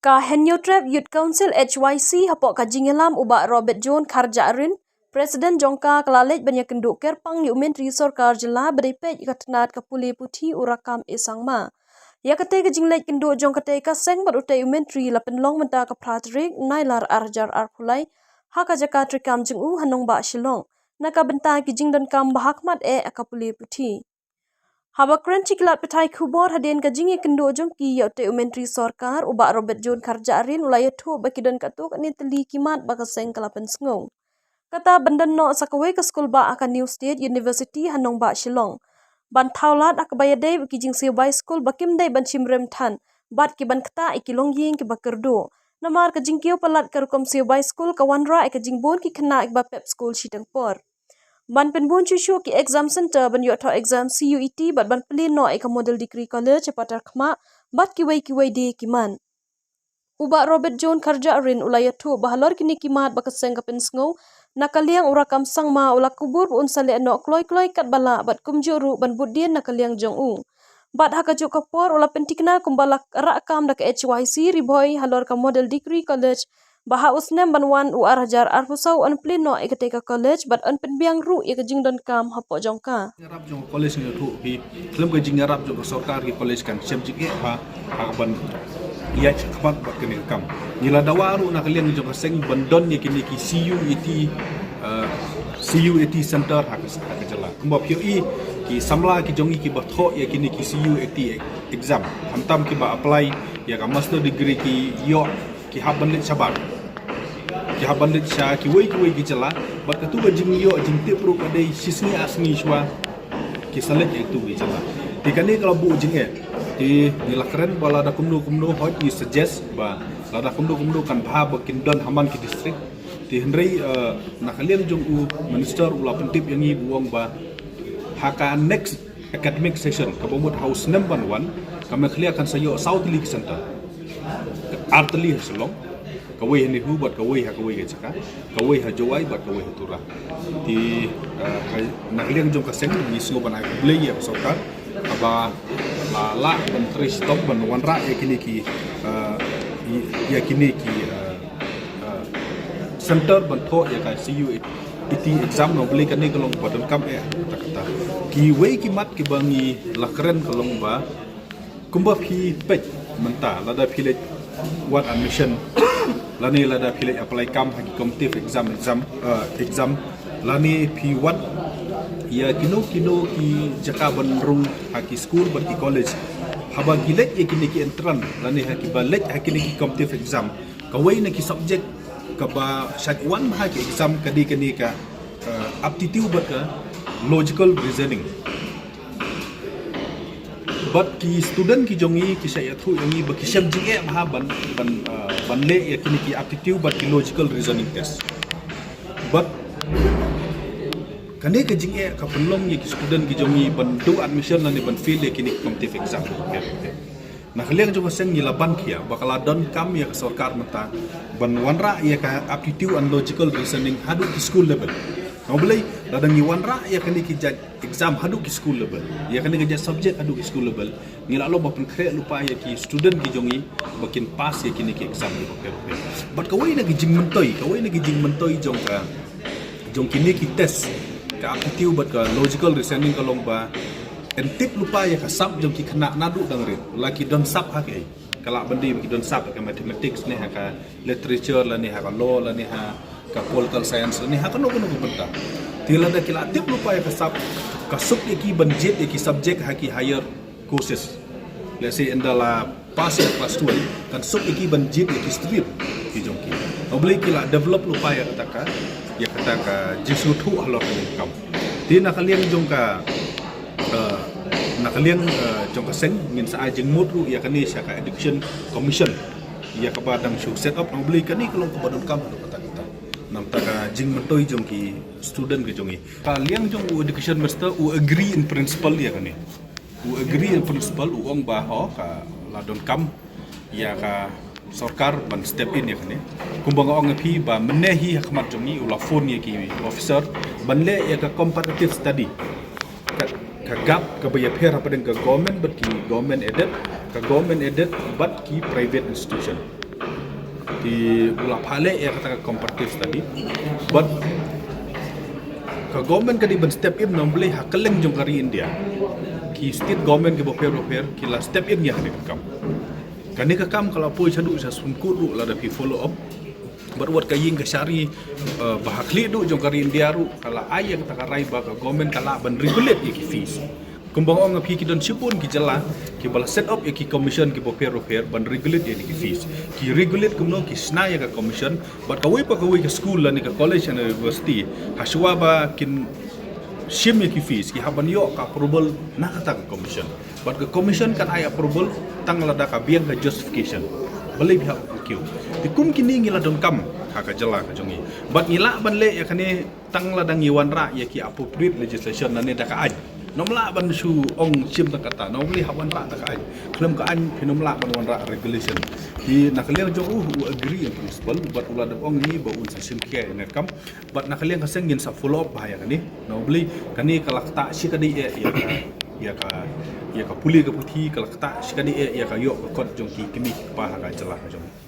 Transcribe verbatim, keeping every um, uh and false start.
Ka Hynñiewtrep Youth Council H Y C hapoh ka jingïalam u Bah Robert John Kharjahrin, President jong ka, ka la leit ban ïakynduh kyrpang ïa u Myntri Sorkar Jylla ba dei peit ïa ka tnat ka pule puthi u Rakkam A Sangma. Ïa katei ka jingleit kynduh jong katei ka seng bad utei u Myntri la pynlong mynta ka phra tarik Nailar ar hajar arphew lai ha ka jaka treikam jong u ha nongbah Shillong na ka bynta ki jingdonkam ba ha khmat eh ka pule puthi. Haba kren sha ki lad pathai khubor hadien ka jingïakynduh jong ki ïa utei u Myntri Sorkar, u Bah Robert John Kharjahrin u la ïathuh ba ki don katto katne tylli ki mat ba ka seng ka la pynsngew. Kata ban don noh sa kawei ka skul bah ha ka New State University ha nongbah Shillong. Ban thaw lad ha kaba ïadei bad ki jingsiew bai skul ba kim dei ban shim rem than bad ki ban ktah ïa ki longïing kiba kyrduh. Namar ka jingkiew palat ka rukom siew bai skul ka wanrah ïa ka jingbun ki khynnah kiba pep skul shiteng por. Ban pynbun shuh shuh ki exam center ban ïoh thoh exam C U E T bad ban plie noh ïa ka Model Degree College ha Patharkhmah bad kiwei kiwei de ki mat. U Bah Robert John Kharjahrin u la ïathuh ba halor kine ki mat ba ka seng ka pynsngew, na ka liang u Rakkam Sangma u la kubur ba un sa leh noh kloi kloi katba lah bad kumjuh ruh ban bud dien na ka liang jong u. Bad ha kajuh ka por u la pynthikna kumba la rah kam da ka H Y C Ri Bhoi halor ka Model Degree College, ba ha u snem ban wan u ar hajar arphew saw yn plie noh ïa katei ka college bad yn pynbiang ruh ïa ka jingdonkam hapoh jong ka. Jingïarap jong ka college ngi ïathuh hi, khlem ka jingïarap jong ka sorkar ki college kan shem jingeh bha ha kaban ïaid shakhmat bad kane ka kam. Ngi la dawa ruh na ka liang jong ka seng ban don ïa kine ki C U E T, eh, C U E T center ha ka, ha ka jylla. Kumba phi ïohi ki samla ki jong ngi kiba thoh ïa kine ki C U E T exam, khamtam kiba apply ïa ka master degree ki ïoh ki hap ban leit shabar. Ki hap ban leit sha kiwei kiwei ki jylla bad katu ka jingïoh jingtip ruh ka dei shisngi ar sngi shuwa ki sa leit ïa katu ki jylla. Te kane ka la buh jingeh. Te ngi la kren ba lada kumno kumno hooid ngi suggest ba lada kumno kumno kan bha ba kin don ha man ki district. Te hynrei, eh, na ka liang jong u minister u la pyntip ïa ngi ba u ong ba ha ka next academic session kaba mut ha u snem ban wan, ka Meghalaya kan sa ïoh saw tylli ki center. Ar tylli ha Shillong, kawei ha NEHU bad kawei ha kawei ka jaka, kawei ha Jowai bad kawei ha Tura. Te, eh, ka, na ka liang jong ka seng ngi sngew ban ai khublei ïa ka sorkar haba la lah ban trei shitom ban wanrah ïa kine ki, eh, ïa kine ki, eh, eh, center ban thoh ïa ka C U E T exam. Na U Blei kane ka long ba donkam eh kata kata. Kiwei ki mat kiba ngi la kren ka long ba kumba phi peit mynta lada phi leit wad admission lane lada phi leit apply kam ha ki competitive exam, exam, eh, exam lane phi wad ïa kino kino ki jaka ban rung ha ki school bad ki college. Haba ki leit ïa kine ki entrance lane ha kiba leit ha kine ki competitive exam, kawei na ki subject kaba shait wan ha ki exam ka dei kane ka, eh, aptitude bad ka logical reasoning. Bad ki student ki jong ngi ki shait ïathuh ïa ngi ba ki shem jingeh bha ban, ban, eh, ban leh ïa kine ki aptitude bad ki logical reasoning test. Bad kane ka jingeh ka pynlong ïa ki student ki jong ngi ban duh admission lane ban fail ïa kine ki competitive exam. Na ka liang jong ka seng ngi la ban khia ba ka la donkam ïa ka sorkar mynta ban wanrah ïa ka aptitude and logical reasoning haduh ki school level. Na U Blei lada ngi wanrah ïa kane ki jait exam haduh ki school level, ïa kane ka jait subject haduh ki school level, ngi la long ba pynkhreh lypa ïa ki student ki jong ngi ba kin pass ïa kine ki exam ki bapher bapher. Bad kawei na ki jingmyntoi, kawei na ki jingmyntoi jong ka, jong kine ki test ka aptitude bad ka logical reasoning ka long ba yn tip lypa ïa ka sap jong ki khynnah naduh dang rit, la ki don sap ha kaei. Ka lah ban dei ba ki don sap ha ka mathematics ne ha ka literature lane ha ka law lane ha ka political science lane ha kano kano ka bynta. Te lada ki la tip lypa ïa ka sap, ka suk ïa ki ban jied ïa ki subject ha ki higher courses. Let's say ynda la pass ïa class twelve kan suk ïa ki ban jied ïa ki stream ki jong ki. Na U Blei ki la develop lypa ïa kata ka, ïa kata ka jingsngewthuh halor kane ka kam. Te na ka liang jong ka, eh, na ka liang, eh, jong ka seng ngin sa ai jingmut ruh ïa kane sha ka Education Commission ïa kaba dang shu set up. Na U Blei kane ka long kaba donkam haduh katta katta. Namar ka jingmyntoi jong ki student ki jong ngi. Ka liang jong u Education Minister u agree in principle ïa kane. U agree in principle, u ong ba ho ka la donkam ïa ka sorkar ban step in ïa kane. Kumba nga ong ïa phi ba mynne hi ha khmat jong ngi u la phone ïa ki officer ban leh ïa ka comparative study. Ka, ka gap kaba ïapher hapdeng ka government bad ki government aided, ka government aided bad ki private institution. Ki u la pha leh ïa kata ka comparative study. But ka government ka dei ban step in, namar balei ha kylleng jong ka ri India ki state government kiba pher bapher ki la step in ïa kane ka kam. Kane ka kam ka la poi shaduh sha Supreme Court ruh lada phi follow up. Bad wat ka ïing kashari, eh, ba ha khlieh duh jong ka ri India ruh ka la ai ïa kata ka rai ba ka government ka lah ban regulate ïa ki fees. Kumba nga ong ïa phi, ki don shibun ki jylla kiba la set up ïa ki commission kiba pher bapher ban regulate ïa ki fees. Ki regulate kumno? Ki shna ïa ka commission, bad kawei pa kawei ka school lane ka college lane university, ha shuwa ba kin shim ïa ki fees, ki hap ban ïoh ka approval na kata ka commission. Bad ka commission kan ai approval tang lada ka biang ka justification balei phi hap ban kiew. Te kum kine ngi la donkam ha ka jylla ka jong ngi. Bad ngi lah ban leh ïa kane tang lada ngi wanrah ïa ki appropriate legislation lane da ka aiñ. Nym lah ban shu ong shim tang kata, nym lah ban wanrah da ka aiñ. Khlem ka aiñ phin nym lah ban wanrah regulation. Te na ka liang jong u, u agree in principle, bad u la dep ong ïa ngi ba un sa shim khia ïa kane ka kam. Bad na ka liang ka seng ngin sa follow up bha ïa kane. Namar balei? Kane ka la ktah shikatdei eh ïa ka, ïa ka, ïa ka pule ka puthi, ka la ktah shikatdei eh ïa ka ïoh ka kot jong ki kmie ki kpa ha ka jylla ka jong ngi.